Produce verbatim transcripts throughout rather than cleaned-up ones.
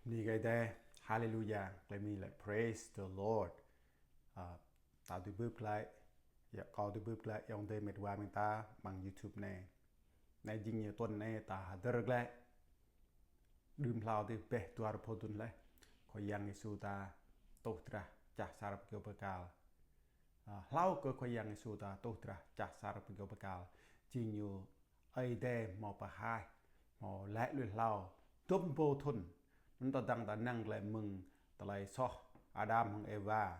Bơni kơ Ơi Adai, haleluya, klei mi lĕ praise the Lord. Ơ, ta dưi bưp glaĭ, yă kâo dưi bưp glaĭ, ayŏng adơi met wa ƀing ta, amăng YouTube anai. Anai jing ñu tuần anai ta hơdơr glaĭ. Đưm hlâo dih bĕ dua rơbâo thŭn laih. Khua Yang Yêsu ta tuh drah čah asar pơkyâo bơkal. Ơ, hlâo kơ Khua Yang Yêsu ta tuh drah čah asar pơkyâo bơkal. Jing ñu Ơi Adai hmâo pơhaih, hmâo laĭ lui hlâo, dŭm rơbâo thŭn. Anŭn tơdang ta năng glaĭ mơ̆ng tơlơi soh Adam hăng Êwa.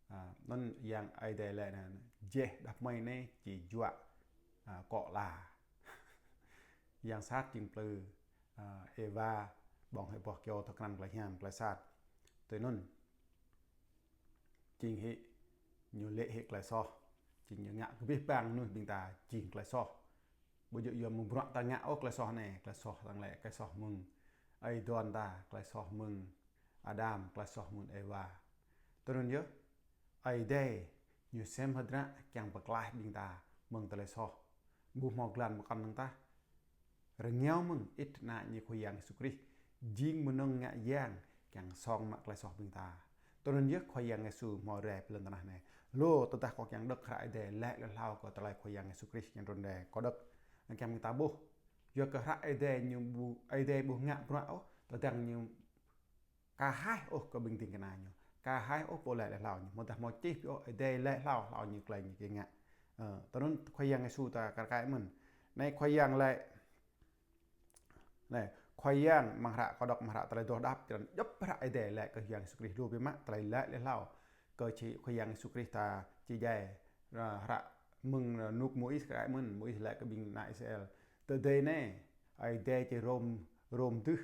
Ơ, anŭn Yang Ơi Adai laĭ anai, jeh đah kơmơi anai či juă, ơ, akŏ ala. Yang sat jing plư, ơ, Êwa, ƀơ̆ng hĭ boh kyâo tơkrăn tơlơi hiam, tơlơi sat. Tui anŭn, jing hĭ ñu lê̆ hĭ tơlơi soh. Jing ñu ngă kơ abih bang mơnuih ƀing ta jing tơlơi soh. Ƀu djơ̆ yua mơ̆ng bruă ta ngă ôh tơlơi soh anai, tơlơi soh tơdang lĕ, tơlơi soh mơ̆ng ơi adon ta, tơlơi soh mơ̆ng Adam, tơlơi soh mơ̆ng Êwa. Tui anŭn yơh, Ơi Adai ñu sem hơdră kiăng pơklaih ƀing ta mơ̆ng tơlơi soh. Ƀu hmâo glan pơkŏn năng tah. Rơngiao mơ̆ng ĭt ană ñu Khua Yang Yêsu Krist jing mơnơ̆ng ngă yang kiăng song mă tơlơi soh ƀing ta. Tui anŭn yơh Khua Yang Yêsu hmâo rai pơ lŏn tơnah anai. Lu tơdah kâo kiăng đŏk hră Ơi Adai laĭ lui hlâo kơ tơlơi Khua Yang Yêsu Krist kiăng trŭn rai, kâo đŏk kiăng ƀing ta ƀuh. Yua kơ hră Ơi Adai ñu ƀu, Ơi Adai ƀu ngă bruă ôh, tơdang ñu ka haih ôh kơ ƀing ding kơna ñu, ka haih ôh pô laĭ lui hlâo ñu, mơ̆ tơdah hmâo čih pioh Ơi Adai laĭ hlâo, hlâo ñu tơlơi ñu kiăng ngă. Ơ, tui anŭn Khua Yang Yêsu ta kar kaĭ mơ̆n. Anai Khua Yang laĭ, anai, Khua Yang amăng hră, kâo đŏk amăng hră Tơlơi Adoh Đăp, črăn djŏp hră Ơi Adai laĭ kơ Yang Yêsu Krist lu biă mă tơlơi laĭ lui hlâo kơ či Khua Yang Yêsu Krist ta či djai, ơ, hră mơ̆ng, ơ, rơnŭk Môis kar kaĭ mơ̆n, Môis laĭ kơ ƀing ană Israel. Tơdơi anai, Ơi Adai či rôm, rôm dưh,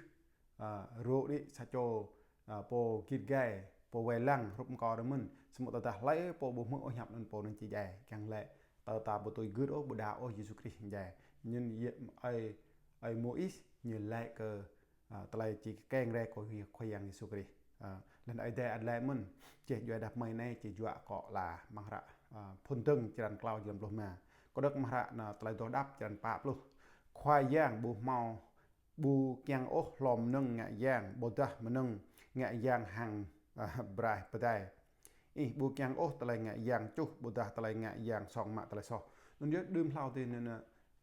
ơ, rô đĭ sa čô, ơ, pô git gai, pô wai lăng, hrup mơ̆ng kâo ră mơ̆n, samơ̆ tơdah hlơi pô ƀu hmư̆ ôh hiăp anŭn pô anŭn či djai, kiăng laĭ, tơdah ta ƀu tui gưt ôh, ƀu đaŏ ôh Yêsu Krist djai. Anŭn yơh Ơi, Ơi Môis ñu laĭ kơ, ơ, tơlơi či kơkeng rai kơ Khua Yang Yêsu Krist. Ơ, laih anŭn Ơi Adai ăt laĭ mơ̆n, jeh djuai đah kơmơi anai či juă akŏ ala, amăng hră, ơ, Phŭn Dơ̆ng črăn klâo jơlan pluh rơma. Kâo đŏk amăng hră anŭn Tơlơi Adoh Đăp črăn pă pluh. Khua Yang ƀu hmâo ƀu kiăng ôh hlô mơnơ̆ng ngă yang, ƀôdah mơnơ̆ng ngă yang hăng, ơ, braih pơdai. Ih ƀu kiăng ôh tơlơi ngă yang čuh, ƀôdah tơlơi ngă yang song mă tơlơi soh. Anŭn yơh đưm hlâo dih anŭn, anŭn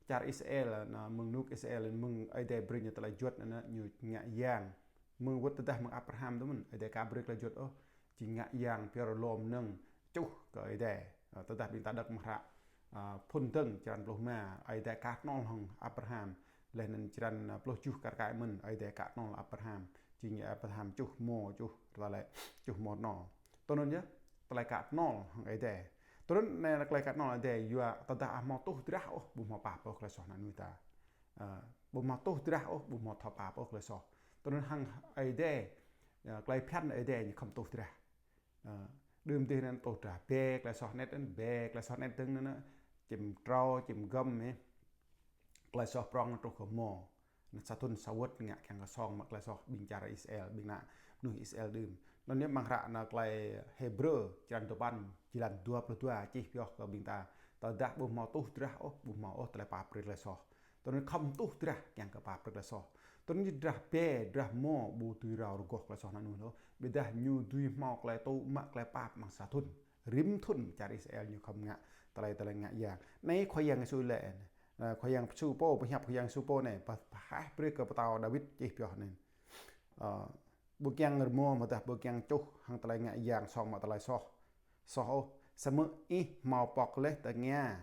čar Israel, anŭn mơ̆ng rơnŭk Israel, mơ̆ng Ơi Adai brơi ñu tơlơi juăt anŭn, anŭn ñu ngă yang. Mơ̆ng wơ̆t tơdah mơ̆ng Abraham tơ mơ̆n, Ơi Adai ka brơi tơlơi juăt ôh, či ngă yang pioh hlô mơnơ̆ng čuh kơ Ơi Adai. Ơ, tơdah ƀing ta đŏk amăng hră, ơ, Phŭn Dơ̆ng črăn pluh rơma, Ơi Adai ka tơnŏl hăng Abraham. Laih anŭn črăn, ơ, pluh tơjuh kar kaĭ mơ̆n, Ơi Adai ka tơnŏl Abraham. Jing Abraham čuh rơmô, čuh tơlơi, čuh rơmô tơnŏ. Tui anŭn yơh, tơlơi ka tơnŏl hăng Ơi Adai. Tui anŭn anai tơlơi ka tơnŏl Ơi Adai, yua tơdah ăt hmâo tuh drah ôh, ƀu hmâo pap ôh tơlơi soh ană mơnuih ta. Ơ, ƀu hmâo tuh drah ôh, ƀu hmâo thâo pap ôh tơlơi soh. Tui anŭn hăng Ơi Adai, ơ, tơlơi phiăn Ơi Adai ñu khŏm tuh drah. Ơ, đưm dih anŭn tuh drah bĕ, tơlơi soh anet anŭn bĕ, tơlơi soh anet dơ̆ng anŭn, čim trâo, čim găm, ơ. Tơlơi soh prŏng truh kơ rơmô. Anŭn sa thŭn sa wơ̆t ngă kiăng kơ song mă tơlơi soh ƀing čar Israel, ƀing ană mơnuih Israel đưm. Anŭn yơh amăng hră anŭn tơlơi Hêbrơ, črăn duapăn, jơlan dua pluh dua, čih pioh kơ ƀing ta. Tơdah ƀu hmâo tuh drah ôh, ƀu hmâo ôh tơlơi pap brơi tơlơi soh. Tui anŭn khŏm tuh drah kiăng kơ pap brơi tơlơi soh. Tui anŭn drah bĕ, drah rơmô ƀu dưi rao rơgoh tơlơi soh ană mơnuih ôh. Ƀôdah ñu dưi hmâo tơlơi tŭ mă tơlơi pap amăng sa thŭn. Rĭm thŭn čar Israel ñu khŏm ngă tơlơi, tơlơi ngă yang. Anai Khua Yang Yêsu laĭ, ơ, Khua Yang Yêsu pô, pơhiăp Khua Yang Yêsu pô anai, pơ-, pơhaih brơi kơ pơtao Dawid čih pioh anai. Ơ, ƀu kiăng rơmô mơ̆ dah ƀu kiăng čuh hăng tơlơi ngă yang song mă tơlơi soh. Soh ôh, samơ̆ ih hmâo pŏk laih tơngia,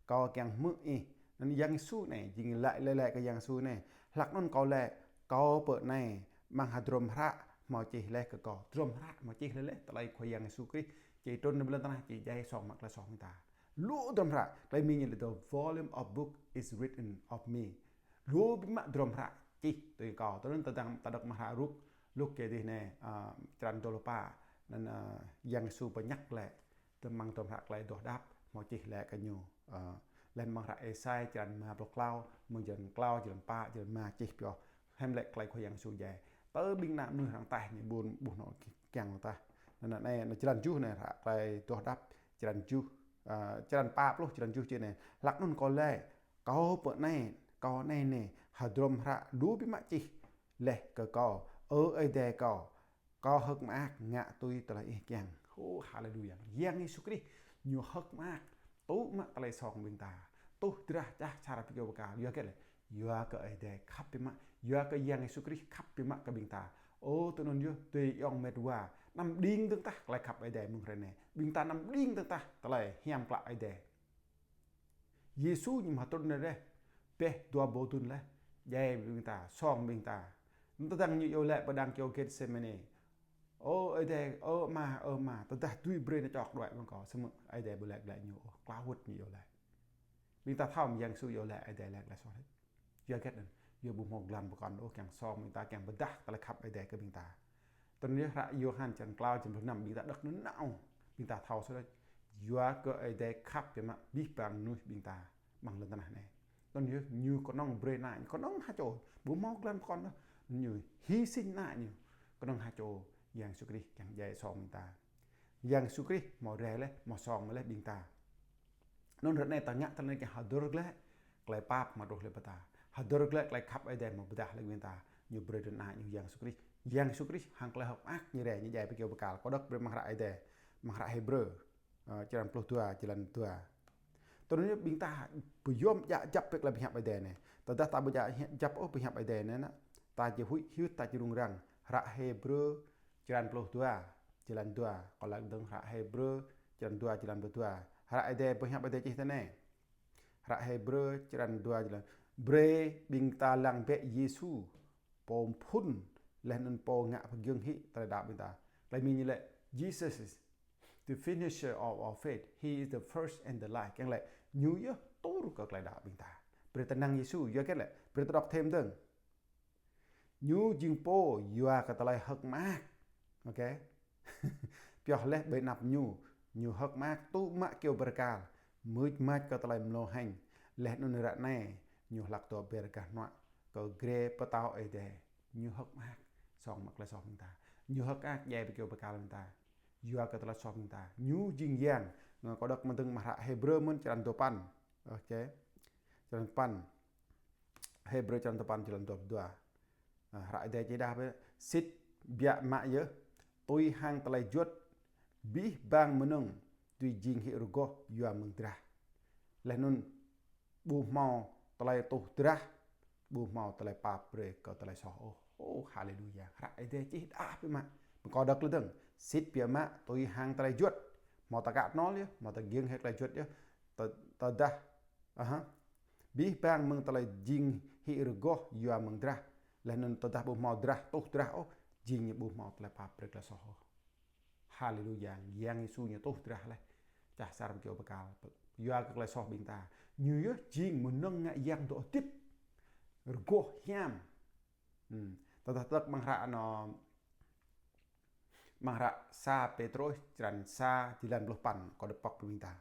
kâo kiăng hmư̆ ih. Anŭn Yang Yêsu anai, jing laĭ, laĭ, laĭ kơ Yang Yêsu anai. Hlăk anŭn kâo laĭ, kâo pơ anai, amăng hơdrôm hră hmâo čih laih kơ kâo. Hơdrôm hră hmâo čih laih, laih tơlơi Khua Yang Yêsu Krist či trŭn pơ lŏn tơnah či djai song mă tơlơi soh ƀing ta. Lu hơdrôm hră, tơlơi Mi ñu laĭ the volume of book is written of me. Lu biă mă hơdrôm hră čih tui kâo. Tui anŭn tơdang ta đŏk amăng hră Luk, Luk kơ dih anai, ơ, črăn dua pluh pă, anŭn, ơ, Yang Yêsu pơñăk glaĭ, tơ amăng hơdrôm hră Tơlơi Adoh Đăp, hmâo čih laĭ kơ ñu, ơ, laih amăng hră Êsai črăn rơma pluh klâo, mơ̆ng jơlan klâo, jơlan pă, jơlan rơma čih pioh. Hiam laĭ tơlơi Khua Yang Yêsu djai. Tơ ƀing ană mơnuih arăng taih ñu ƀu, ƀu hmâo kiăng tah. Anŭn, anŭn anai, anŭn črăn tơjuh anai, hră Tơlơi Adoh Đăp, črăn tơjuh, ơ, črăn pă pluh, črăn tơjuh čih anai. Hlăk anŭn kâo laĭ, kâo pơ anai, kâo anai anai, hơdrôm hră lu biă mă čih laih kơ kâo: Ơ Ơi Adai kâo, kâo hơ̆k mơak ngă tui tơlơi ih kiăng. Ô, haleluya. Yang Yêsu Krist ñu hơ̆k mơak tŭ mă tơlơi song ƀing ta, tuh drah čah čar pơkiaŏ bơkal. Yua hơget lĕ? Yua kơ Ơi Adai khăp biă mă, yua kơ Yang Yêsu Krist khăp biă mă kơ ƀing ta. Ô, tui anŭn yơh, tui ayŏng met wa, anăm đing dơ̆ng tah tơlơi khăp Ơi Adai mơ̆ng hrơi anai. Ƀing ta anăm đing dơ̆ng tah tơlơi hiam klă Ơi Adai. Yêsu ñu mă trŭn rai laih, bĕ dua ƀô̆ dŭn laih, djai ƀing ta, song ƀing ta. Tơdang ñu iâu laĭ pơ đang kơyâo Getsemane: Ơ Ơi Adai, ơ Ama, ơ Ama, tơdah dưi brơi nao čŏk đuaĭ mơ̆ng kâo, samơ̆ Ơi Adai ƀu laĭ glaĭ ñu ôh, klâo wơ̆t ñu iâu laĭ. Ƀing ta thâo mơ̆ Yang Yêsu iâu laĭ Ơi Adai laĭ glaĭ soh laih? Yua hơget anŭn? Yua ƀu hmâo glan pơkŏn ôh, kiăng song ƀing ta, kiăng pơdah tơlơi khăp Ơi Adai kơ ƀing ta. Tui anŭn yơh hră Yôhan črăn klâo, črăn pluh năm, ƀing ta đŏk nanao, ƀing ta thâo soh laih. Yua kơ Ơi Adai khăp biă mă abih bang mơnuih ƀing ta amăng lŏn tơnah anai. Tui anŭn yơh ñu kơnơ̆ng brơi ană ñu, kơnơ̆ng ha čô, ƀu hmâo glan pơkŏn ôh. Ñu hy sinh ană ñu, kơnơ̆ng ha čô, Yang Yêsu Krist kiăng djai song ƀing ta. Yang Yêsu Krist hmâo rai laih, hmâo song mă laih ƀing ta. Anŭn ră anai ta ngă tơlơi anai kiăng hơdơr glaĭ tơlơi pap mă truh laih pơ ta. Hơdơr glaĭ tơlơi khăp Ơi Adai mă pơdah laih ƀing ta. Ñu brơi ană ñu Yang Yêsu Krist. Yang Yêsu Krist hăng tơlơi hơ̆k mơak ñu rai, ñu djai pơkiaŏ bơkal. Kâo đŏk brơi amăng hră Ơi Adai, amăng hră Hêbrơ, ơ, črăn pluh dua, jơlan dua. Tui anŭn yơh ƀing ta pơyom djă kjăp bĕ tơlơi pơhiăp Ơi Adai anai. Tơdah ta ƀu djă kjăp ôh pơhiăp Ơi Adai anai, ană, ta či huĭ hyưt, ta či rŭng răng. Hră Hêbrơ črăn pluh dua, jơlan dua. Kâo lăng dơ̆ng hră Hêbrơ črăn dua, jơlan pluh dua. Hră Ơi Adai, pơhiăp Ơi Adai čih tui anai. Hră Hêbrơ črăn dua, jơlan: Brơi ƀing ta lăng bĕ Yêsu, pô phŭn laih anŭn pô ngă pơgiŏng hĭ tơlơi đaŏ ƀing ta. Tơlơi Mi ñu laĭ: Jesus is the finisher of our faith. He is the first and the life. Kiăng laĭ ñu yơh tur kơ tơlơi đaŏ ƀing ta. Brơi ta lăng Yêsu, yua hơget lĕ? Brơi ta đŏk thêm dơ̆ng. Ñu jing pô yua kơ tơlơi hơ̆k mơak. Ôkê. Pioh laih ƀơi anăp ñu, ñu hơ̆k mơak tŭ mă kơyâo bơrkal, mưč mač kơ tơlơi mlâo hĕng. Laih anŭn ră anai ñu hlak dŏ ber gah hnuă kơ grê pơtao Ơi Adai. Ñu hơ̆k mơak song mă tơlơi soh ƀing ta. Ñu hơ̆k mơak djai pơkiaŏ bơkal ƀing ta. Yua kơ tơlơi soh ƀing ta. Ñu jing Yang. Ngă kâo đŏk mơ̆ng dơ̆ng amăng hră Hêbrơ mơ̆n črăn duapăn. Ôkê. Črăn duapăn. Hêbrơ črăn duapăn, jơlan dua pluh dua. Ơ, hră Ơi Adai čih đah bĕ: Sĭt biă mă yơh, tui hăng tơlơi juăt, abih bang mơnơ̆ng dưi jing hĭ rơgoh yua mơ̆ng drah. Laih anŭn ƀu hmâo tơlơi tuh drah, ƀu hmâo tơlơi pap brơi kơ tơlơi soh ôh. Ô, haleluya. Hră Ơi Adai čih đah biă mă. Mơ̆ng kâo đŏk laih dơ̆ng. Sĭt biă mă, tui hăng tơlơi juăt. Hmâo ta kă tơnol yơh, hmâo ta giŏng hĭ tơlơi juăt yơh. Tơ-, tơdah, aha. Abih bang mơ̆ng tơlơi jing hĭ rơgoh yua mơ̆ng drah. Laih anŭn tơdah ƀu hmâo drah, tuh drah ôh, jing ñu ƀu hmâo tơlơi pap brơi tơlơi soh ôh. Haleluya, Yang Yêsu ñu tuh drah laih. Čah čar pơkiaŏ bơkal. Yua kơ tơlơi soh ƀing ta. Ñu yơh jing mơnơ̆ng ngă yang dŏ hơdip. Rơgoh hiam. Hmm. Tơdah ta đŏk amăng hră anŭn, amăng hră sa Pêtrôs črăn sa, jơlan pluh păn, kâo đŏk pŏk brơi ƀing ta.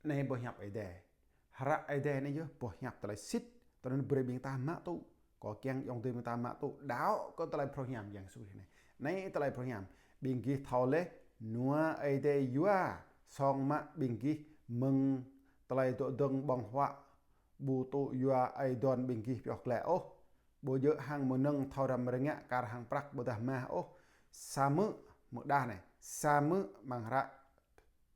Anai boh hiăp Ơi Adai. Hră Ơi Adai anai yơh boh hiăp tơlơi sĭt, tui anŭn brơi ƀing ta mă tŭ. Kâo kiăng ayŏng adơi ƀing ta mă tŭ, đaŏ kơ tơlơi phrâo hiam Yang Yêsu Krist anai. Anai tơlơi phrâo hiam, ƀing gih thâo laih, nua Ơi Adai yua song mă ƀing gih mơ̆ng tơlơi dŏ dơ̆ng ƀơ̆ng huă, ƀu tŭ yua aê adon ƀing gih pioh glaĭ ôh. Ƀu djơ̆ hăng mơnơ̆ng thâo răm rơngiă kar hăng prăk ƀôdah mah ôh. Samơ̆, mơ̆ng đah anai, samơ̆ amăng hră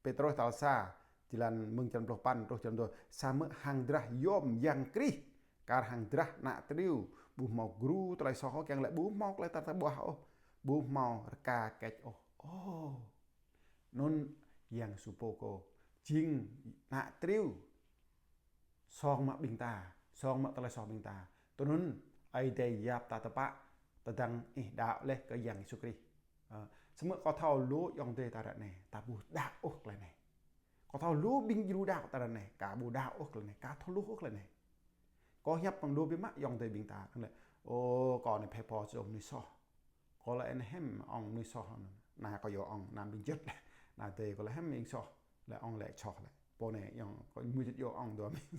Pêtrôs tal sa, jơlan mơ̆ng jơlan pluh păn truh jơlan dua. Samơ̆ hăng drah yôm Yang Krist, kar hăng drah ană triu, ƀu hmâo gru tơlơi soh ôh, kiăng laĭ ƀu hmâo tơlơi tar tơƀuah ôh, ƀu hmâo rơka kĕč ôh. Ơ. Anŭn Yang Yêsu pô kơ jing ană triu song mă ƀing ta, song mă tơlơi soh ƀing ta. Tui anŭn Ơi Adai yap ta tơpă, tơdang ih đaŏ laih kơ Yang Yêsu Krist. Ơ, samơ̆ kâo thâo lu ayŏng adơi ta ră anai, ta ƀu đaŏ ôh tơlơi anai. Kâo thâo lu ƀing djru đaŏ ta ră anai, ka ƀu đaŏ ôh tơlơi anai, ka thâo hluh ôh tơlơi anai. Kâo hiăp mơ̆ng lu biă mă ayŏng adơi ƀing ta, kơ laĭ: Ô, kâo anai phe pô jơ̆ mơnuih soh. Kâo laĭ: Anai hiư̆m ŏng mơnuih soh anŭn. Anai kâo iâu ŏng, anăm ƀing juăt laih. Anai adơi kâo laĭ: Hiư̆m ih soh? Laĭ ŏng laĭ soh laĭ. Pô anai ayŏng kâo mơnuih juăt iâu ŏng dua mơ̆n.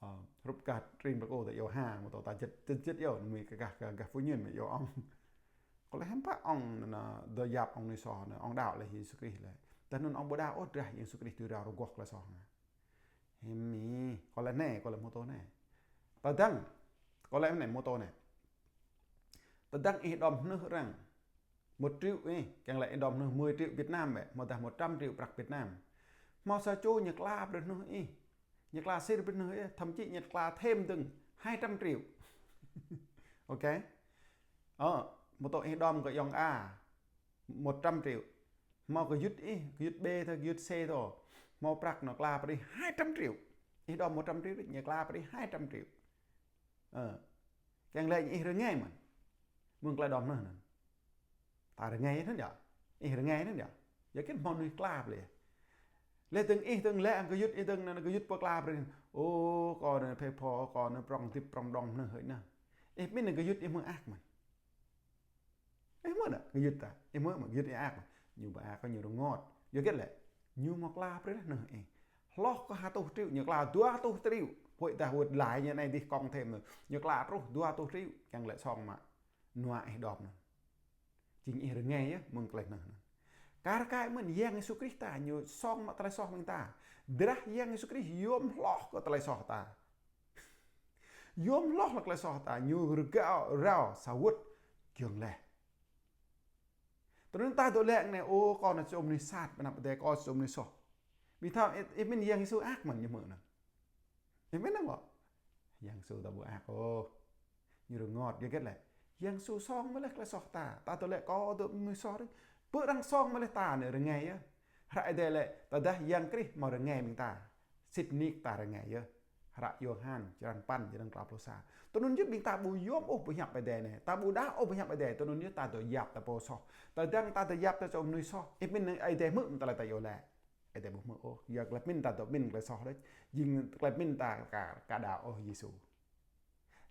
Ơ, hrup gah tring plak ô ta iâu ha, mơ̆ tơ ta juăt, juăt, juăt iâu, mơ̆ kơ gah, gah, gah phu ñŭn mơ̆ iâu ŏng. Kâo laĭ hiư̆m pă ŏng anŭn, dŏ yap ŏng mơnuih soh anŭn, ŏng đaŏ laih Yêsu Krist laih. Tơdah anŭn ŏng ƀu đaŏ ôh drah Yêsu Krist dưi rao rơgoh tơlơi soh anŭn. Hiư̆m mơ̆, kâo laĭ anai, kâo laĭ mơ̆ tơ anai. Tơdang Kâo laĭ anai, mô tô anai. Tơdang ih đom hnưh arăng một triệu ih, kiăng laĭ ih đom hnưh mười triệu Việt Nam bĕ, hmâodah một trăm triệu prăk Việt Nam. Hmâo sa čô ñu kla brơi hnưh ih. Ñu kla sir brơi hnưh ih, thậm chí ñu kla thêm dơ̆ng hai trăm triệu. Ok. Ơ, mô tô ih đom kơ ayŏng A một trăm triệu. Hmâo gơyut ih, gơyut B tha, gơyut C tha. Hmâo prăk ñu kla brơi hai trăm triệu. Ih đom một trăm triệu, ñu kla brơi hai trăm triệu. Ơ. Kiăng laĭ ih rơngai mơ̆n. Mơ̆ng tơlơi đom hnưh anŭn. Ta rơngai anŭn yơh. Ih rơngai anŭn yơh. Yua kơ hmâo mơnuih kla brơi. Laih dơ̆ng ih dơ̆ng laĭ hăng gơyut ih dơ̆ng anŭn, gơyut pô kla brơi. Ô, kâo anai phe pho, kâo anai prŏng hơdip prŏng đom hnưh hơi anai. Ih pơmĭn anŭn gơyut ih hmư̆ ak mơ̆n. Ih hmư̆ anŭn gơyut ta. Ih hmư̆ mơ̆n gơyut ih ak mơ̆n. Ñu ƀu ak kơ ñu rơngot. Yua kơ lĕ. Ñu hmâo kla brơi hnưh ih. Hloh kơ ha rơtuh triệu, ñu kla dua rơtuh triệu. Huĭ dah wơ̆t laĭ ñu anai dih kông thêm. Ñu kla truh dua rơtuh triệu. Kiăng laĭ song mă nua ih đom anŭn. Jing ih rơngai yơh, mơ̆ng tơlơi hnưh anŭn. Kar kaĭ mơ̆n Yang Yêsu Krist ta, ñu song mă tơlơi soh ƀing ta. Drah Yang Yêsu Krist yôm hloh kơ tơlơi soh ta. Yôm hloh lĕ tơlơi soh ta, ñu rơgao, rao, sa wơ̆t, giŏng laih. Tui anŭn ta dŏ laĭ anai, ô, kâo anai sa čô mơnuih sat, ƀơi anăp Adai kâo sa čô mơnuih soh. Ƀing ta, ih, ih pơmĭn Yang Yêsu ak mơ̆n ñu hmư̆ anŭn. Ih pơmĭn anŭn ƀu? Yang Yêsu ta ƀu ak ôh. Ñu rơngot, yua kơ lĕ. Yang Yêsu song mă laih tơlơi soh ta. Ta dŏ laĭ kâo dŏ mơnuih soh ri. Pơ arăng song mă laih ta anai rơngai yơh. Hră Ơi Adai laĭ, tơdah Yang Krist hmâo rơngai ƀing ta. Sĭt nik ta rơngai yơh. Hră Yôhan, črăn păn, črăn klâo pluh sa. Tui anŭn yơh ƀing ta ƀu yôm ôh boh hiăp Ơi Adai anai. Ta ƀu đaŏ ôh boh hiăp Ơi Adai. Tui anŭn yơh ta dŏ yap ta pô soh. Tơdang ta dŏ yap ta sa čô mơnuih soh. Ih pơmĭn Ơi Adai hmư̆ mơ̆n tơlơi ta iâu laĭ. Ơi Adai ƀu hmư̆ ôh, yua tơlơi pơmĭn ta dŏ pơmĭn tơlơi soh đôč. Jing tơlơi pơmĭn ta ka, ka đaŏ ôh Yêsu.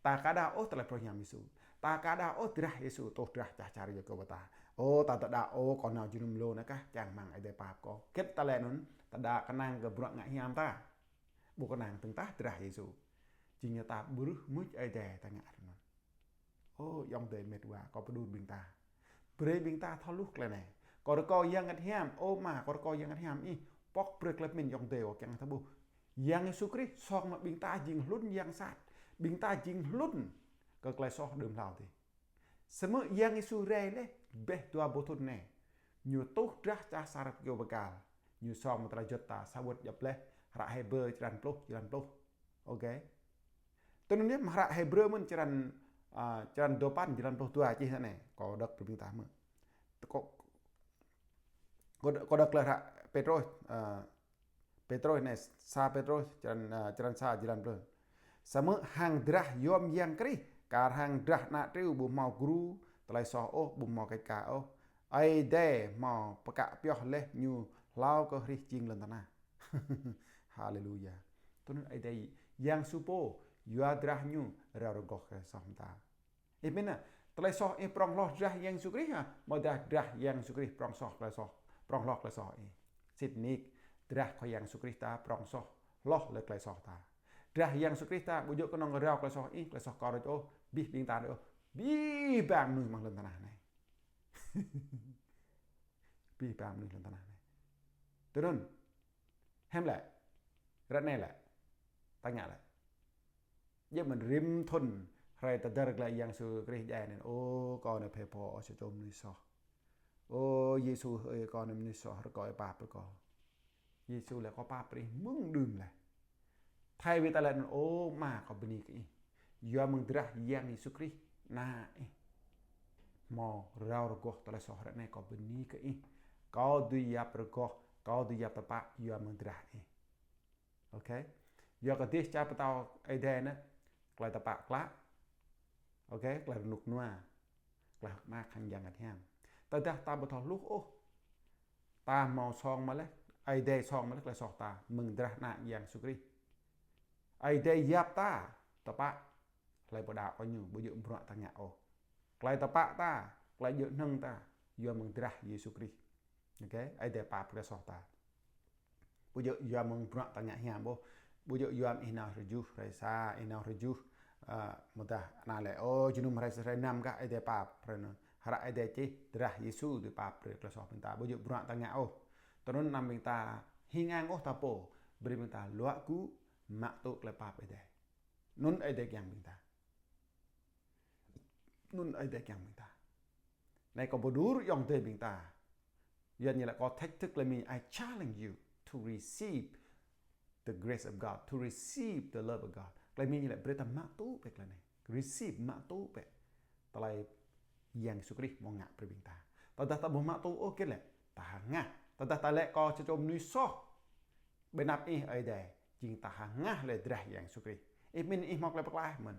Ta ka đaŏ ôh tơlơi pơruh hiam Yêsu. Ta ka đaŏ ôh drah Yêsu, tuh drah čah čar yua kơ ƀing ta. Ô, ta dŏ đaŏ ôh, kâo nao jơnum lu anai kah, čang rơmang Ơi Adai pap kâo. Hơget ta laĭ anŭn, ta đaŏ kơnang kơ bruă ngă hiam ta. Ƀu kơnang dơ̆ng tah drah Yêsu. Jing ñu ta ƀrưh mưč Ơi Adai ta ngă anŭn. Ô, ayŏng adơi met wa, kâo pơđur ƀing ta. Brơi ƀing ta thâo hluh tơlơi anai. Kâo rơkâo Yang Bơngăt Hiam, ô Ama, kâo rơkâo Yang Bơngăt Hiam ih, pŏk brơi tơlơi pơmĭn ayŏng adơi, kâo kiăng ta ƀuh. Yang Yêsu Krist song mă ƀing ta jing hlŭn yang sat. Ƀing ta jing hlŭn kơ tơlơi soh đưm hlâo adih. Samơ̆ Yang Yêsu rai laih, ƀơi dua rơbâo thŭn anai. Ñu tuh drah čah čar kơyâo bơkal. Ñu song mă tơlơi juăt ta, sa wơ̆t djŏp laih, hră Hêbrơ črăn pluh, črăn pluh. Ok. Tui anŭn yơh, mơ̆ng hră Hêbrơ mơ̆n črăn, a, črăn duapăn, črăn pluh dua čih anai. Kâo đŏk brơi ƀing ta hmư̆. Kâo, kâo, kâo đŏk glaĭ hră Pêtrôs, a, Pêtrôs anai, sa Pêtrôs, črăn, a, črăn sa, črăn pluh. Samơ̆ hăng drah yôm Yang Krist, kar hăng drah ană triu ƀu hmâo gru, tơlơi soh ôh, ƀu hmâo kĕč ka ôh. Ơi Adai hmâo pơkă pioh laih ñu hlâo kơ hrih jing lŏn tơnah. Haleluya. Tui anŭn Ơi Adai Yang Yêsu pô, yua drah ñu rao rơgoh tơlơi soh mơta. Ih pơmĭn ah, tơlơi soh ih prŏng hloh drah Yang Yêsu Krist ah, hmâodah drah Yang Yêsu Krist prŏng soh tơlơi soh, prŏng hloh tơlơi soh ih. Sĭt nik, drah Khua Yang Yêsu Krist ta prŏng soh hloh lĕ tơlơi soh ta. Drah Yang Yêsu Krist ta ƀu djơ̆ kơnơ̆ng rao tơlơi soh ih, tơlơi soh kâo đôč ôh, abih ƀing ta đôč ôh, abih bang mơnuih amăng lŏn tơnah anai. Abih bang mơnuih lŏn tơnah anai. Tui anŭn, hiư̆m lĕ, ră anai lĕ, ta ngă lĕ. Djơ̆ mơ̆n rĭm thŭn hrơi ta dơ̆r glaĭ Yang Yêsu Krist djai anŭn, ô, kâo anai phe pho, sa čô mơnuih soh. Ô, Yêsu ơi, kâo anai mơnuih soh, rơkâo ih pap brơi kâo. Yêsu laĭ kâo pap brơi ih mơ̆ng đưm laih. Thay vì ta laĭ anŭn, ô, Ama, kâo bơni kơ ih. Yua mơ̆ng drah Yang Yêsu Krist, ană ih hmâo rao rơgoh tơlơi soh ră anai, kâo bơni kơ ih. Kâo dưi yap rơgoh, kâo dưi yap tơpă, yua mơ̆ng drah ih. Ok. Yua kơ dêh čar pơtao Ơi Adai anai, tơlơi tơpă klă. Ok, tơlơi rơnŭk rơnua. Tơlơi hơ̆k mơak hăng Yang Bơngăt Hiam. Tơdah ta ƀu thâo hluh ôh, ta hmâo song mă laih, Ơi Adai song mă laih tơlơi soh ta, mơ̆ng drah ană Yang Yêsu Krist. Ơi Adai yap ta, tơpă, hlơi pơđaŏ kơ ñu, ƀu djơ̆ bruă ta ngă ôh. Tơlơi tơpă ta, tơlơi djơ̆ hnơ̆ng ta, yua mơ̆ng drah Yêsu Krist. Ok, Ơi Adai pap tơlơi soh ta. Ƀu djơ̆ yua mơ̆ng bruă ta ngă hiam ôh. Ƀu djơ̆ yua mơ̆ng ih nao hrơi tơjuh, hrơi sa, ih nao hrơi tơjuh, a, hmâodah anai lĕ, ô, jơnum hrơi, hrơi năm kah Ơi Adai pap, hrơi anŭn. Hră Ơi Adai čih, drah Yêsu dưi pap brơi tơlơi soh ƀing ta. Ƀu djơ̆ bruă ta ngă ôh. Tui anŭn anăm ƀing ta hing ang ôh ta pô, brơi ƀing ta luă gŭ, mă tŭ tơlơi pap Ơi Adai. Anŭn Ơi Adai kiăng ƀing ta. Anŭn Ơi Adai kiăng ƀing ta. Anai kâo pơđur ayŏng adơi ƀing ta. Yuan ñu laĭ kâo thách thức tơlơi Mi, I challenge you to receive the grace of God, to receive the love of God. Tơlơi Mi ñu laĭ brơi ta mă tŭ bĕ tơlơi anai. Receive, mă tŭ bĕ tơlơi Yang Yêsu Krist hmâo ngă brơi ƀing ta. Tơdah ta ƀu mă tŭ ôh, hơget lĕ? Ta hơngah. Tơdah ta laĭ kâo sa čô mơnuih soh ƀơi anăp Ih Ơi Adai, jing ta hơngah lĕ drah Yang Yêsu Krist. Ih pơmĭn ih hmâo tơlơi pơklaih mơ̆n?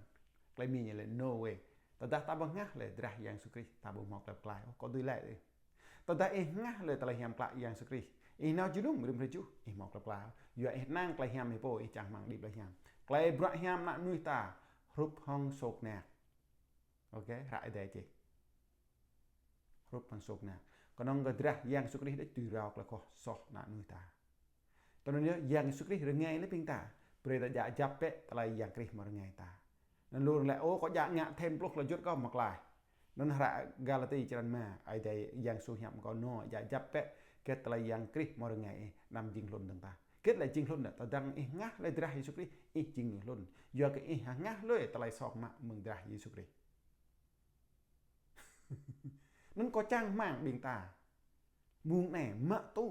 Tơlơi Mi ñu laĭ no way. Tơdah ta ƀu hơngah lĕ drah Yang Yêsu Krist, ta ƀu hmâo tơlơi pơklaih ôh. Kâo dưi laĭ ih. Tơdah ih hơngah lĕ tơlơi hiam klă Yang Yêsu Krist, ih nao jơnum rĭm hrơi juh, ih hmâo tơlơi pơklaih. Yua ih năng tơlơi hiam ih pô, ih čang rơmang đĭ tơlơi hiam. Tơlơi bruă hiam ană mơnuih ta hrup hăng sôk năk. Ôkê, hră Ơi Adai čih. Hrup hăng sôk năk. Kơnơ̆ng kơ drah Yang Yêsu Krist đĕč dưi rao tơlơi kơkuh soh ană mơnuih ta. Tui anŭn yơh, Yang Yêsu Krist rơngai lĕ ƀing ta. Brơi ta djă kjăp bĕ tơlơi Yang Krist hmâo rơngai ta. Anŭn lu rơng laĭ, ơ, kâo djă ngă thêm pluh tơlơi juăt kâo mơ̆ klaih. Anŭn hră Galati črăn rơma, Ơi Adai Yang Yêsu hiăp kơ ñu, djă kjăp bĕ hơget tơlơi Yang Krist hmâo rơngai ih, anăm jing hlŭn dơ̆ng tah. Hơget lĕ jing hlŭn đa, tơdang ih hơngah lĕ drah Yêsu Krist, ih jing ñu hlŭn. Yua kơ ih hơngah lui tơlơi soh mă mơ̆ng drah Yêsu Krist. Anŭn kâo čang rơmang ƀing ta mơ̆ng anai mă tŭ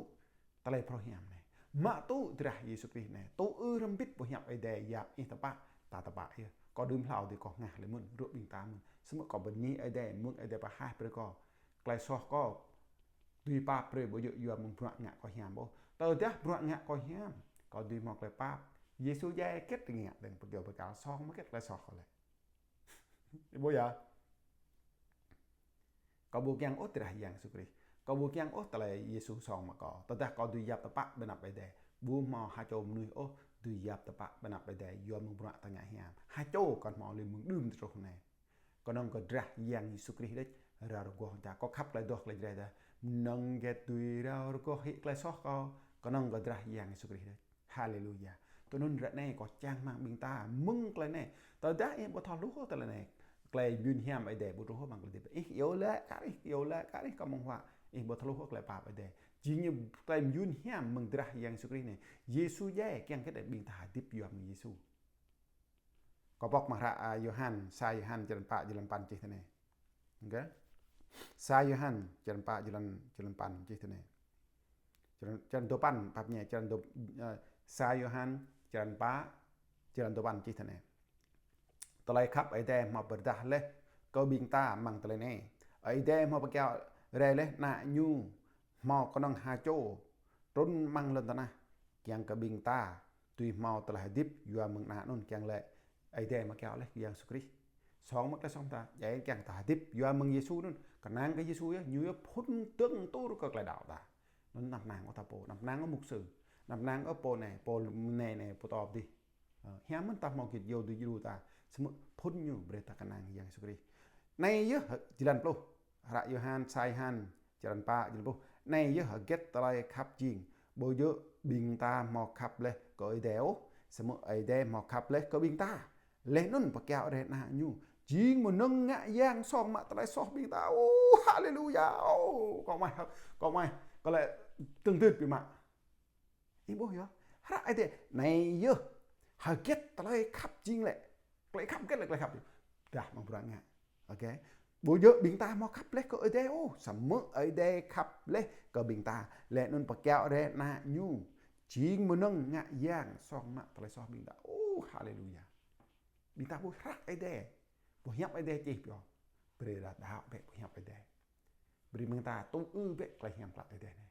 tơlơi phrâo hiam anai. Mă tŭ drah Yêsu Krist anai. Tŭ ư hrŏm hơbĭt boh hiăp Ơi Adai yap ih tơpă, ta tơpă yơh. Kâo đưm hlâo dih kâo hơngah lĕ mơ̆n, rup ƀing ta mơ̆n. Samơ̆ kâo bơni Ơi Adai, mơ̆ng Ơi Adai pơhaih brơi kâo. Tơlơi soh kâo dưi pap brơi ƀu djơ̆ yua mơ̆ng bruă ngă kâo hiam ôh. Tơdah bruă ngă kâo hiam, kâo dưi hmâo tơlơi pap. Yêsu djai hơget ngă dơ̆ng pơkiaŏ pơkal, song mă hơget tơlơi soh kâo lĕ. Ih ƀuh yơh. Kâo ƀu kiăng ôh drah Yang Yêsu Krist. Kâo ƀu kiăng ôh tơlơi Yêsu song mă kâo. Tơdah kâo dưi yap tơpă ƀơi anăp Ơi Adai. Ƀu hmâo ha čô mơnuih ôh dưi yap tơpă ƀơi anăp Ơi Adai yua mơ̆ng bruă ta ngă hiam. Ha čô kăn hmâo lui mơ̆ng đưm truh anai. Kơnơ̆ng kơ drah Yang Yêsu Krist đĕč rao rơgoh ta. Kâo khăp tơlơi adoh tơlơi Jrai ta. Mơnơ̆ng hơget dưi rao rơgoh hĭ tơlơi soh kâo. Kơnơ̆ng kơ drah Yang Yêsu Krist đĕč. Haleluya. Tui anŭn ră anai kâo čang rơmang ƀing ta mơ̆ng tơlơi anai. Tơdah ih ƀu thâo hluh tơlơi anai, tơlơi mơyun hiam Ơi Adai ƀu truh hăng tơlơi hơdip. Ih iâu laĭ kar ih, iâu laĭ kar ih kâo mơ̆ng huă. Ih ƀu thâo hluh tơlơi pap Ơi Adai. Jing ñu tơlơi mơyun hiam mơ̆ng drah Yang Yêsu Krist anai. Yêsu djai kiăng hơget ƀing ta hơdip yua mơ̆ng Yêsu. Kâo pŏk amăng hră, a, Yôhan, sa Yôhan črăn pă jơlan păn čih tui anai. Ôkê. Sa Yôhan črăn pă jơlan, jơlan păn čih tui anai. Črăn, črăn duapăn, pap ñe, črăn dua, ơ, sa Yôhan črăn pă jơlan duapăn čih tui anai. Tơlơi khăp Ơi Adai hmâo pơrơđah laih kơ ƀing ta amăng tơlơi anai. Ơi Adai hmâo pơkiaŏ rai laih Ană Ñu hmâo kơnơ̆ng ha čô trŭn amăng lŏn tơnah, kiăng kơ ƀing ta dưi hmâo tơlơi hơdip yua mơ̆ng Ană anŭn. Kiăng laĭ Ơi Adai hmâo kiaŏ laih Yang Yêsu Krist. Song mă tơlơi soh ta, djai kiăng ta hơdip yua mơ̆ng Yêsu anŭn. Kơnang kơ Yêsu yơh, Ñu yơh phŭn dơ̆ng tur kơ tơlơi đaŏ ta. Anŭn anăm kơnang ôh ta pô, anăm kơnang ôh mục sư, anăm kơnang ôh pô anai, pô anai anai, pô tŏp dih. Ơ, hiam mơ̆n ta hmâo git yua dưi djru ta. Samơ̆ phŭn ñu brơi ta kơnang Yang Yêsu Krist. Anai yơh jơlan pluh. Hră Yôhan, sa Yôhan, črăn pă, jơlan pluh. Anai yơh hơget tơlơi khăp jing. Ƀu djơ̆ ƀing ta hmâo khăp laih kơ Ơi Adai ôh, samơ̆ Ơi Adai hmâo khăp laih kơ ƀing ta. Laih anŭn pơkiaŏ rai Ană Ñu jing mơnơ̆ng ngă yang song mă tơlơi soh ƀing ta. Ô, haleluya. Ô, kâo mơai, kâo mơai, kâo laĭ tơngơ̆t biă mă. Ih ƀuh yơh, hră Ơi Adai anai yơh, hơget tơlơi khăp jing lĕ. Tơlơi khăp hơget lĕ tơlơi khăp jing. Dah mơ̆ng bruă ngă. Ôkê. Ƀu djơ̆ ƀing ta hmâo khăp laih kơ Ơi Adai ôh, samơ̆ Ơi Adai khăp laih kơ ƀing ta. Laih anŭn pơkiaŏ rai Ană Ñu jing mơnơ̆ng ngă yang song mă tơlơi soh ƀing ta. Ô, haleluya. Ƀing ta ƀuh hră Ơi Adai. Boh hiăp Ơi Adai čih pioh. Brơi ta đaŏ bĕ boh hiăp Ơi Adai. Brơi mơ̆ng ta tŭ ư bĕ tơlơi hiam klă Ơi Adai anai.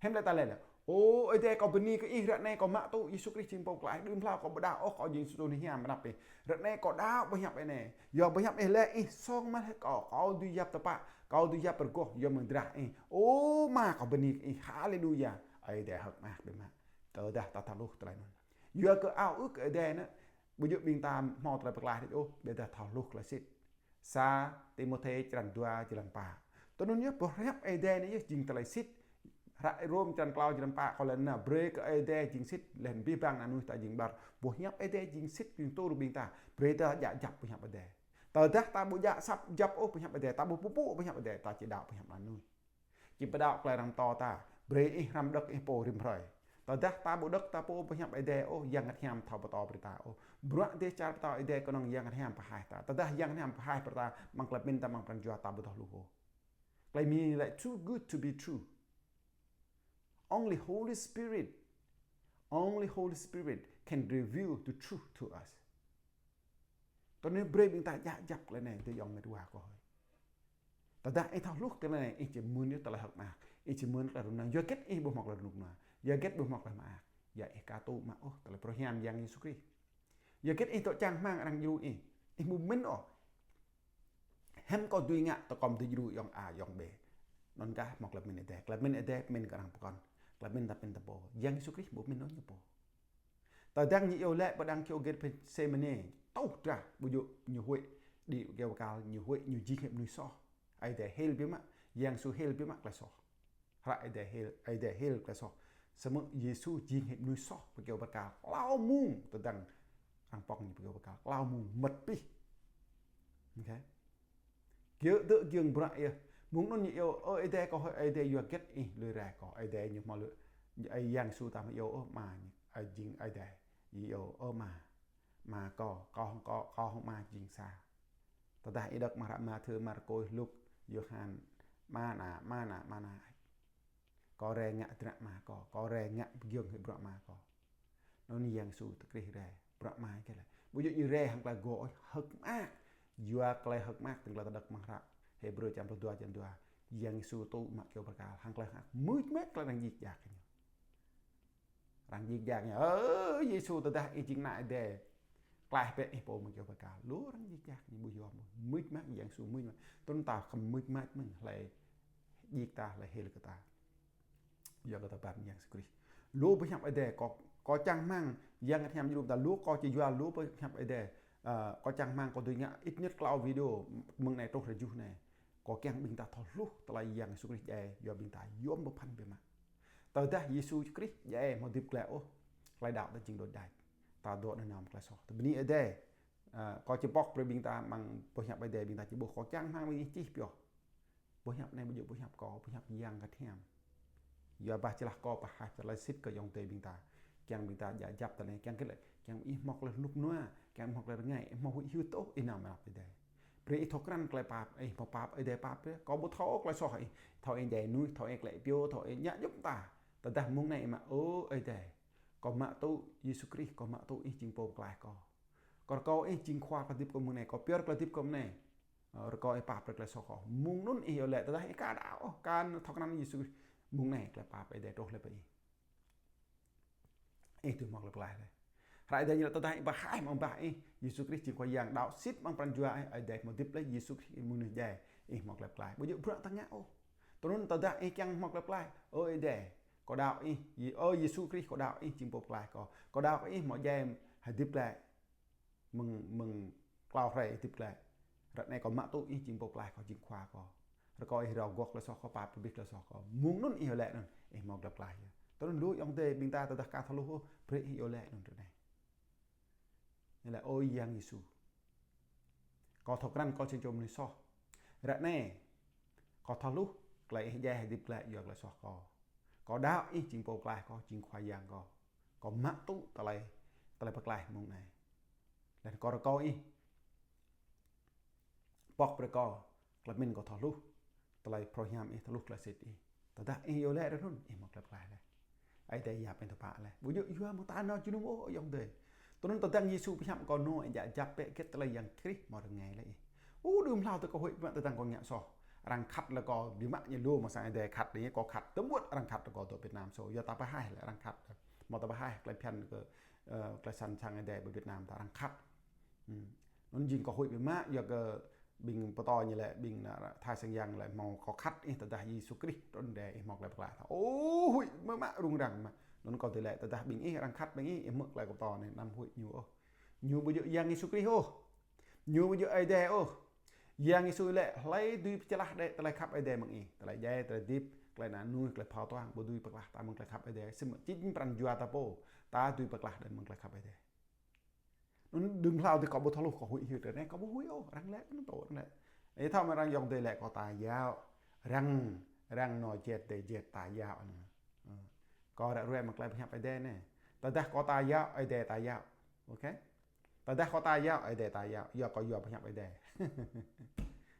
Hiư̆m lĕ ta laĭ lĕ: Ơ Ơi Adai, kâo bơni kơ Ih, ră anai kâo mă tŭ Yêsu Krist jing Pô Pơklaih. Đưm hlâo kâo ƀu đaŏ ôh, kâo jing sa čô mơnuih hiam ƀơi anăp Ih. Ră anai kâo đaŏ boh hiăp Ih anai. Yua boh hiăp Ih laĭ Ih song mă laih kâo, kâo dưi yap tơpă, kâo dưi yap rơgoh yua mơ̆ng drah Ih. Ơ Ama, kâo bơni kơ Ih. Haleluya. Ơi Adai hơ̆k mơak biă mă. Tơdah ta thâo hluh tơlơi anŭn. Yua kơ ao ước Ơi Adai anŭn, ƀu djơ̆ ƀing ta hmâo tơlơi pơklaih đôč ôh, ƀôdah thâo hluh tơlơi sĭt. Sa Timôthê črăn dua jơlan pă. Tui anŭn yơh, boh hiăp Ơi Adai anai yơh jing tơlơi sĭt. Hră Rôm črăn klâo jơlan pă, kâo laĭ anŭn, brơi kơ Ơi Adai jing sĭt, laih anŭn abih bang ană mơnuih ta jing ƀar. Boh hiăp Ơi Adai jing sĭt, jing tur ƀing ta. Brơi ta djă djăp boh hiăp Ơi Adai. Tơdah ta ƀu djă săp djăp ôh boh hiăp Ơi Adai, ta ƀu pơpŭ boh hiăp Ơi Adai, ta či đaŏ boh hiăp ană mơnuih. Či pơđaŏ tơlơi arăng pơtô ta, brơi ih hrăm đŏk ih pô rĭm hrơi. Tơdah ta ƀu đŏk ta pô pơhiăp Ơi Adai ôh, Yang Bơngăt Hiam thâo pơtô brơi ta ôh. Bruă dêh čar pơtao Ơi Adai kơnơ̆ng Yang Bơngăt Hiam pơhaih ta. Tơdah Yang Bơngăt Hiam pơhaih brơi ta, amăng tơlơi pơmĭn ta, amăng pran jua ta ƀu thâo hluh ôh. Tơlơi Mi laĭ too good to be true. Only Holy Spirit, only Holy Spirit can reveal the truth to us. Tui anŭn brơi ƀing ta djă djăp tơlơi anai, adơi ayŏng met wa kâo hơi. Tơdah ih thâo hluh tơlơi anai, ih či mơ̆n yơh tơlơi hơ̆k mơak, ih či mơ̆n tơlơi rơnŭk rơnua. Yua hơget ih ƀu hmâo tơlơi rơnŭk rơnua? Yua hơget ƀu hmâo tơlơi mơak? Yua ih ka tŭ mă ôh tơlơi pơruai hiam Yang Yêsu Krist. Yua hơget ih dŏ čang rơmang arăng djru ih? Ih ƀu mĭn ôh. Hiư̆m kâo dưi ngă tơkŏm dưi djru ayŏng A, ayŏng B? Anŭn kah hmâo tơlơi pơmĭn Ơi Adai. Tơlơi pơmĭn Ơi Adai pơmĭn kơ arăng pơkŏn. Tơlơi pơmĭn ta pơmĭn ta pô. Yang Yêsu Krist ƀu mĭn ôh ñu pô. Tơdang ñu iâu laĭ pơ đang kơyâo Getsemane, tŭ drah, ƀu djơ̆ ñu huĭ đĭ kơyâo bơrkal, ñu huĭ ñu jing hĭ mơnuih soh. Ơi Adai hil biă mă, Yang Yêsu hil biă mă tơlơi soh. Hră Ơi Adai hil, Ơi Adai hil tơlơi soh. Samơ̆ Yêsu jing hĭ mơnuih soh pơ kơyâo bơrkal klâo mông, tơdang arăng pŏng ñu pơ kơyâo bơrkal klâo mông mơmŏt abih. Ôkê. Kiăng dŏ kiăng bruă yơh. Mông anŭn ñu iâu, ơ Ơi Adai kâo hơi, Ơi Adai yua hơget ih lui rai kâo? Ơi Adai ñu hmâo lui, Yang Yêsu ta hmâo iâu ôh Ama ñu, ơ jing Ơi Adai. Ñu iâu, ơ Ama, Ama kâo, kâo hăng kâo, kâo hăng Ama jing sa. Tơdah ih đŏk amăng hră Mathiơ, Markôs, Luk, Yôhan, Ama anai, Ama anai, Ama anai. Kâo rai ngă dră Ama kâo, kâo rai ngă pơgiŏng hĭ bruă Ama kâo. Anŭn Yang Yêsu tơkrih rai, bruă Ama kơ lĕ. Ƀu djơ̆ ñu rai hăng tơlơi gŏ ôh, hơ̆k mơak. Yua tơlơi hơ̆k mơak, tơlơi ta đŏk amăng hră Hêbrơ črăn pluh dua, črăn dua. Yang Yêsu tŭ mă kơyâo bơrkal, hăng tơlơi hơ̆k mơak, mưč mơak tơlơi arăng djik djak ñu. Arăng djik djak ñu. Ơ, Yêsu tơdah ih jing ană Ơi Adai, klaih bĕ ih pô mơ̆ng kơyâo bơrkal. Lu arăng djik djak ñu ƀu yom ôh. Mưč mơak Yang Yêsu mưč mơak. Tui anŭn ta khŏm mưč mơak mơ̆n hlơi djik ta, hlơi hil kơ ta. Yua kơ ta ƀuăn Yang Yêsu Krist. Lu pơhiăp Ơi Adai, kâo, kâo čang rơmang Yang Bơngăt Hiam djru ta, lu kâo či juăl lu pơhiăp Ơi Adai. Ơ, kâo čang rơmang kâo dưi ngă ít nhất klâo video mơ̆ng anai truh rơjuh anai. Kâo kiăng ƀing ta thâo hluh tơlơi Yang Yêsu Krist djai, yua ƀing ta yom pơphan biă mă. Tơdah Yêsu Krist djai hmâo hơdip glaĭ ôh, tơlơi đaŏ ta jing đôč đač. Ta dŏ nanao amăng tơlơi soh. Ta bơni Ơi Adai, ơ, kâo či pŏk brơi ƀing ta amăng pơhiăp Ơi Adai ƀing ta či ƀuh, kâo čang rơmang ƀing ih čih pioh. Pơhiăp anai ƀu djơ̆ pơhiăp kâo, pơhiăp Yang Bơngăt Hiam. Yua bah či lah kâo pơhaih tơlơi sĭt kơ ayŏng adơi ƀing ta. Kiăng ƀing ta djă djăp tơlơi anai, kiăng kơ lĕ, kiăng ih hmâo tơlơi rơnŭk rơnua, kiăng ih hmâo tơlơi rơngai, ih hmâo huĭ hyưt ôh, ih nao amăng anăp Ơi Adai. Brơi ih thâo krăn tơlơi pap, ih hmâo pap, Ơi Adai pap brơi. Kâo ƀu thâo ôh tơlơi soh ih, thâo ih djai mơnuih, thâo ih klĕ pioh, thâo ih ngă djŏp mơta. Tơdah mông anai ih mă, ơ Ơi Adai, kâo mă tŭ Yêsu Krist, kâo mă tŭ ih jing pô pơklaih kâo. Kâo rơkâo ih jing khua tơlơi hơdip kâo mông anai, kâo pioh tơlơi hơdip kâo mông anai. Ơ, rơkâo ih pap brơi tơlơi soh kâo. Mông anŭn ih iâu laĭ, tơdah ih ka đaŏ ôh, ka thâo krăn Yêsu Krist. Mông anai tơlơi pap Ơi Adai truh lĕ pơ ih. Ih dưi hmâo tơlơi pơklaih lĕ. Hră Ơi Adai ñu laĭ tơdah ih pơhaih amăng bah ih, Yêsu Krist jing Khua Yang, đaŏ sĭt amăng pran jua ih, Ơi Adai hmâo hơdip lĕ, Yêsu Krist mơnuih djai, ih hmâo tơlơi pơklaih. Ƀu djơ̆ bruă ta ngă ôh. Tui anŭn tơdah ih kiăng hmâo tơlơi pơklaih, ơ Ơi Adai, kâo đaŏ ih, Yê-, ơ Yêsu Krist, kâo đaŏ ih jing pô pơklaih kâo. Kâo đaŏ ih hmâo djai hơdip glaĭ. Mơ̆ng, mơ̆ng klâo hrơi ih hơdip glaĭ. Ră anai kâo mă tŭ ih jing pô pơklaih kâo, jing khua kâo. Rơkâo ih rao guah tơlơi soh kâo, pap abih tơlơi soh kâo. Mông anŭn ih iâu laĭ anŭn, ih hmâo tơlơi pơklaih yơh. Tui anŭn lu ayŏng adơi ƀing ta tơdah ka thâo hluh ôh, brơi ih iâu laĭ anŭn ră anai. Iâu laĭ: Ơ Yang Yêsu, kâo thâo krăn kâo jing čô mơnuih soh. Ră anai, kâo thâo hluh, tơlơi ih djai hơdip glaĭ yua tơlơi soh kâo. Kâo đaŏ ih jing pô pơklaih kâo, jing Khua Yang kâo. Kâo mă tŭ tơlơi, tơlơi pơklaih mông anai. Laih anŭn kâo rơkâo ih pŏk brơi kâo tơlơi pơmĭn kâo thâo hluh, tơlơi pơruai hiam ih, thâo hluh tơlơi sĭt ih. Tơdah ih iâu laĭ ră anŭn, ih hmâo tơlơi pơklaih laih. Ơi Adai yap ih tơpă laih. Ƀu djơ̆ yua mơ̆ng ta nao jơnum ôh, ayŏng adơi. Tui anŭn tơdang Yêsu pơhiăp kâo nao, ih djă djăp bĕ hơget tơlơi Yang Krist hmâo rơngai laih ih. Ơ, đưm hlâo tơ kâo huĭ biă mă tơdang kâo ngă soh. Arăng khăt lĕ kâo, biă mă ñu lu mơ̆ng sang Ơi Adai khăt, đing kâo khăt. Tơmŭt arăng khăt lĕ kâo dŏ Việt Nam sô. Yua ta pơhaih lĕ arăng khăt. Hmâo ta pơhaih tơlơi phiăn kơ, ơ, tơlơi săn sang Ơi Adai ƀơi Việt Nam ta arăng khăt. Hmm. Anŭn jing kâo huĭ biă mă, yua kơ ƀing pơtô ñu laĭ, ƀing ană Thái Sang Yang laĭ hmâo kâo khăt ih tơdah Yêsu Krist trŭn rai ih hmâo tơlơi pơklaih. Ơ, huĭ biă mă rŭng răng mă. Anŭn kâo tơlơi laĭ tơdah ƀing ih arăng khăt ƀing ih, ih hmư̆ tơlơi kâo pơtô anai, anăm huĭ ñu ôh. Ñu ƀu djơ̆ Yang Yêsu Krist ôh. Ñu ƀu djơ̆ Ơi Adai ôh. Yang Yêsu laĭ, hlơi dưi pơčơlah đĕ tơlơi khăp Ơi Adai mơ̆ng ih. Tơlơi djai, tơlơi hơdip, tơlơi ană mơnuih, tơlơi phao tuang, ƀu dưi pơklaih ta mơ̆ng tơlơi khăp Ơi Adai. Samơ̆ jing pran jua ta pô, ta dưi pơklaih đĕ mơ̆ng tơlơi khăp Ơi Adai. Anŭn đưm hlâo tơ kâo ƀu thâo hluh, kâo huĭ hyưt ră anai, kâo ƀu huĭ ôh, arăng laĭ anŭn tơ arăng laĭ. Ih thâo mơ̆ arăng ayŏng adơi laĭ kâo ta yao, arăng, arăng nao jet, dơi jet ta yao anŭn. Ơ. Kâo ră ruai mă tơlơi pơhiăp Ơi Adai anai. Tơdah kâo ta yua, Ơi Adai ta yua. Ôkê? Tơdah kâo ta yua, Ơi Adai ta yua. Yua kâo yua pơhiăp Ơi Adai.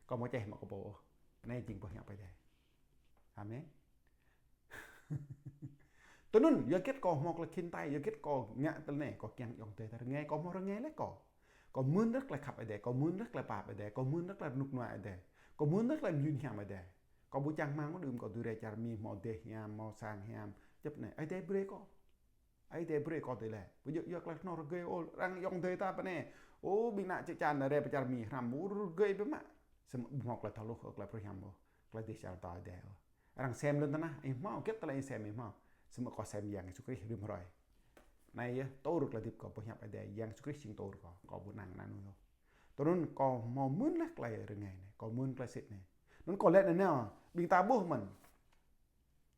Kâo ƀu čeh mă kơ pô ôh. Anai jing pơhiăp Ơi Adai. Amen. Tui anŭn, yua hơget kâo hmâo tơlơi khĭn tai, yua hơget kâo ngă tơlơi anai, kâo kiăng ayŏng adơi ta rơngai, kâo hmâo rơngai laih kâo. Kâo mưn rơ̆k tơlơi khăp Ơi Adai, kâo mưn rơ̆k tơlơi pap Ơi Adai, kâo mưn rơ̆k tơlơi rơnŭk rơnua Ơi Adai. Kâo mưn rơ̆k tơlơi mơyun hiam Ơi Adai. Kâo ƀu čang rơmang mơ̆ đưm kâo dưi rai čar Mi hmâo dêh hiam, hmâo sang hiam. Djŏp anai, Ơi Adai brơi kâo. Ơi Adai brơi kâo tui lĕ. Ƀu djơ̆ yua tơlơi kơnong rơgơi ôh, arăng ayŏng adơi ta pơ anai. Ơ, ƀing ană čư̆ čan rai pơ čar Mi hrăm, ƀu rơgơi biă mă. Samơ̆ ƀu hmâo tơlơi thâo hluh ôh, tơlơi phrâo hiam ôh, tơlơi dêh čar ta Ơi Adai ôh. Arăng sem lŏn tơnah, ih hmâo, hơget tơlơi ih sem ih hmâo. Samơ̆ kâo sem Yang Yêsu Krist rĭm hrơi. Anai yơh, tur tơlơi hơdip kâo pơhiăp Ơi Adai, Yang Yêsu Krist jing tur kâo, kâo ƀu năng ană mơnuih ôh. Tui anŭn kâo hmâo mưn laih tơlơi rơngai anai, kâo mưn tơlơi sĭt anai. Anŭn kâo laĭ anai nao, ƀing ta ƀuh mơ̆n.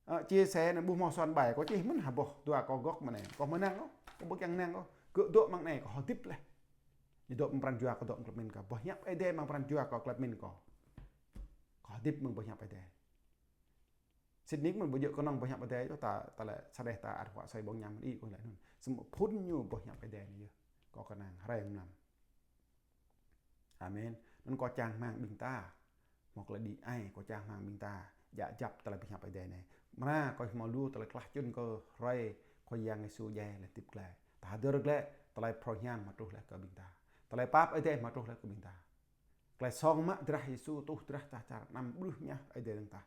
Ơ, chia sẻ anai ƀu hmâo soạn bài, kâo čih mơ̆n ha boh, dua kâo gŏk mơ̆n anai, kâo ƀu năng ôh, kâo ƀu kiăng năng ôh. Gơ̆ dŏ amăng anai, kâo hơdip laih. Ñu dŏ amăng pran jua kâo, dŏ amăng tơlơi pơmĭn kâo. Pơhiăp Ơi Adai amăng pran jua kâo, tơlơi pơmĭn kâo. Kâo hơdip amăng pơhiăp Ơi Adai. Sĭt nik mơ̆n ƀu djơ̆ kơnong pơhiăp Ơi Adai yơh, ta, ta lĕ sa đeh ta ăt huă asơi ƀơ̆ng ñam mơ̆n ih, kâo laĭ anŭn. Samơ̆ phŭn ñu pơhiăp Ơi Adai anai yơh. Kâo kơnang hrơi mlam. Amen. Anŭn kâo čang rơmang ƀing ta. Hmâo tơlơi đĭ ai, kâo čang rơmang ƀing ta. Djă djăp tơlơi pơhiăp Ơi Adai anai. Mơ̆ kâo hmâo lu tơlơi klah čŭn kơ hrơi Khua Yang Yêsu djai laih hơdip glaĭ. Ta hơdơr glaĭ, tơlơi phrâo hiam hmâo truh laih kơ ƀing ta. Tơlơi pap Ơi Adai hmâo truh laih kơ ƀing ta. Tơlơi song mă drah Yêsu tuh drah čah čar, anăm ƀrưh mơñah Ơi Adai dơ̆ng tah.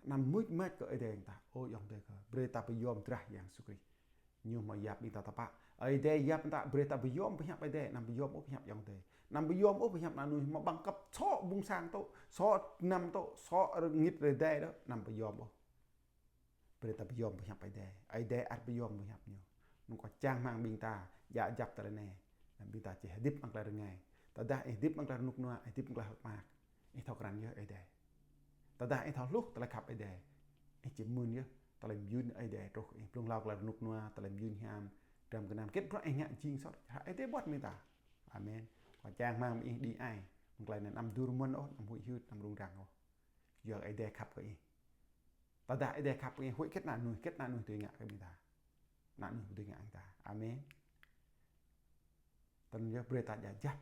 Anăm mưč mač kơ Ơi Adai dơ̆ng tah. Ơ ayŏng adơi kâo, brơi ta pơyom drah Yang Yêsu Krist. Ñu hmâo yap ƀing ta tơpă. Ơi Adai yap ta, brơi ta pơyom pơhiăp Ơi Adai, anăm pơyom ôh pơhiăp ayŏng adơi. Anăm pơyom ôh pơhiăp ană mơnuih hmâo bằng cấp sŏ ƀung sang tŏ, sŏ năm tŏ, sŏ rơngit rơdai dŏ, anăm pơyom ôh. Brơi ta pơyom pơhiăp Ơi Adai. Ơi Adai ăt pơyom pơhiăp ñu. Anŭn kâo čang rơmang ƀing ta, djă djăp tơlơi anai. Anăm ƀing ta či hơdip amăng tơlơi rơngai. Tơdah ih hơdip amăng tơlơi rơnŭk rơnua, ih hơdip amăng tơlơi hơ̆k mơak. Ih thâo krăn yơh Ơi Adai. Tơdah ih thâo hluh tơlơi khăp Ơi Adai, ih či mưn yơh tơlơi mơyun Ơi Adai truh kơ ih. Blung hlâo tơlơi rơnŭk rơnua, tơlơi mơyun hiam, dram gơnam, hơget bruă ih ngă jing soh, Ơi Adai ƀuăt ƀing ta. Amen. Kâo čang rơmang ƀing ih đĭ ai. Mơ̆ng tơlơi anai anăm dur mơ̆n ôh, anăm huĭ hyưt, anăm rŭng răng ôh. Yua Ơi Adai khăp kơ ih. Tơdah Ơi Adai khăp kơ ih, huĭ hơget ană mơnuih, hơget ană mơnuih dưi ngă kơ ƀing ta. Ană mơnuih ƀu dưi ngă kơ ƀing ta. Amen. Tui anŭn yơh brơi ta djă djăp